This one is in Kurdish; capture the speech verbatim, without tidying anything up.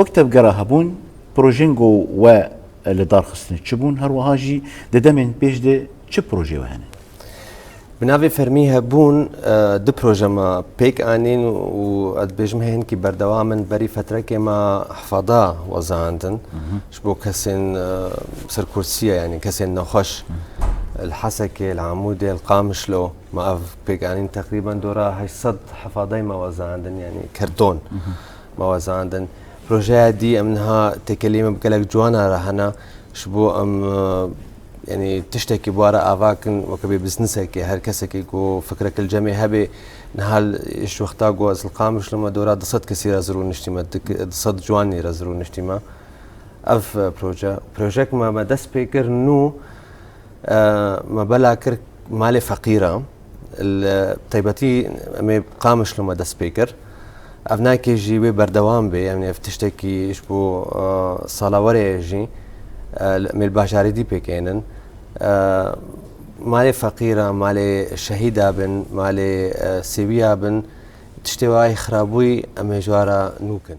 Wek tevgera hebûn, projên ku we li dar xistine çi bûn, her wiha jî di demên pêş de çi projê we hene? Bi navê fermî hebûn, e, du proje me pêk anîn û ez dibêjim hê hinkî berdewam in. Berî fetrekê me hefada wezandin ji bo kesên, e, serkursiye, yanî kesên nexweş. Li Hesekê, li Amûdê, li Qamişlo me ev pêk anîn. Teqrîben dora heşt sed hefadey me wezandin, yanî kerton me wezandin. Projeya dî em niha têkelî me bi gelek ciwana re hene. Ji bo em, e, yanî tiştekî bi wa re ava kin, weke bê biznisekê, her kesekê ku fikrek li cemê hebe, niha li, ji wexta ku ez li Qamişlo me dora du sed kesî re ez rûniştîme, du ke-, du sed ciwanî re ez rûniştîme. Ev, e, proje, projek me, me dest pê kir nû, e, me bela kir malê feqîra. Li taybetî em ê Qamişlo me dest pê kir. Ev nayekê jî wê berdewam bê, yanî ev tiştekî ji bo, e, sala werê jî, e, em ê li bajarê dî pêk ênin. E, malê feqîra, malê şehîda bin, malê, e, sêwiya bin, tiştê wayê xirabûyî em ê ji wa re nû kin.